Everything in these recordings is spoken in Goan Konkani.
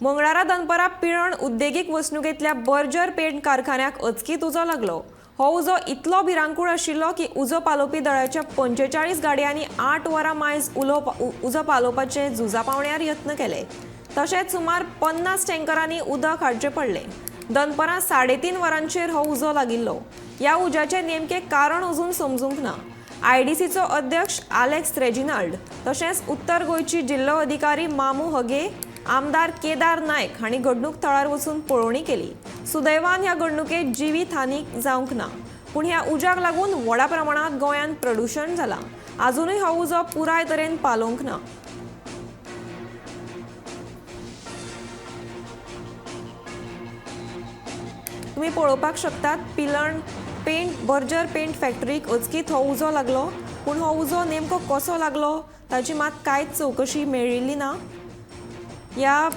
मंगळारा दनपरां पिळर्ण उद्देगीक वसणुकेंतल्या बर्जर पेंट कारखान्याक अचकीत उजो लागलो. हो उजो इतलो भिरांकूळ आशिल्लो की उजो पालोवपी दळाच्या 45 गाडयांनी 8 वरां मायज उजो पालोवपाचे झुजा पावण्यार यत्न केले. तशेंच सुमार 50 टँकरांनी उदक हाडचें पडलें. दनपरां 3:30 वरांचेर हो उजो लागिल्लो. ह्या उज्याचें नेमकें कारण अजून समजूंक ना. आयडीसीचो अध्यक्ष आलेक्स रेजिनाल्ड तशेंच उत्तर गोंयची जिल्लो अधिकारी मामू हगे, आमदार केदार नायक हांणी घडणूक थळार वचून पळोवणी केली. सुदैवान ह्या घडणुकेत जिवीत हानी जावंक ना, पूण ह्या उज्याक लागून व्हडा प्रमाणांत गोंयांत प्रदुशण जालां. आजुनूय हो उजो पुराय तरेन पालोवंक ना. तुमी पळोवपाक शकतात पिळर्ण पेंट बर्जर पेंट फॅक्टरीक अचकीत हो उजो लागलो, पूण हो उजो नेमको कसो लागलो ताची मात कांयच चवकशी मेळिल्ली ना. ह्या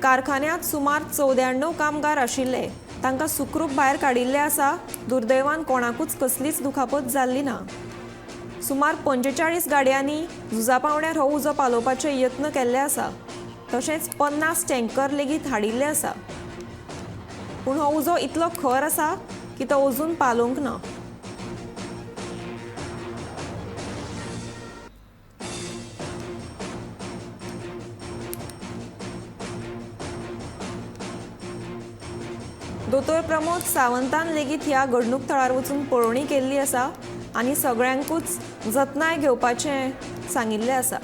कारखान्यांत सुमार 94 कामगार आशिल्ले. तांकां सुखरूप भायर काडिल्ले आसा. दुर्दैवान कोणाकूच कसलीच दुखापत जाल्ली ना. सुमार 45 गाडयांनी झुजा पावण्यार हो उजो पालोवपाचे यत्न केल्ले आसा. तशेंच 50 टँकर लेगीत हाडिल्ले आसा, पूण हो उजो इतलो खर आसा की तो अजून पालोवंक ना. दोतोर प्रमोद सावंतान लेगीत ह्या घडणूक थळार वचून पळोवणी केल्ली आसा आनी सगळ्यांकूच जतनाय घेवपाचें सांगिल्लें आसा.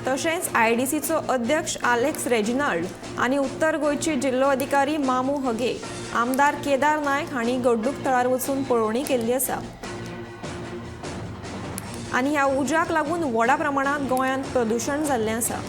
तशेंच आयडीसीचो अध्यक्ष आलेक्स रेजिनाल्ड आनी उत्तर गोंयचे जिल्लो अधिकारी मामू हगे, आमदार केदार नायक हांणी घडणूक थळार वचून पळोवणी केल्ली आसा आनी ह्या उज्याक लागून व्हडा प्रमाणांत गोंयांत प्रदुशण जाल्लें आसा.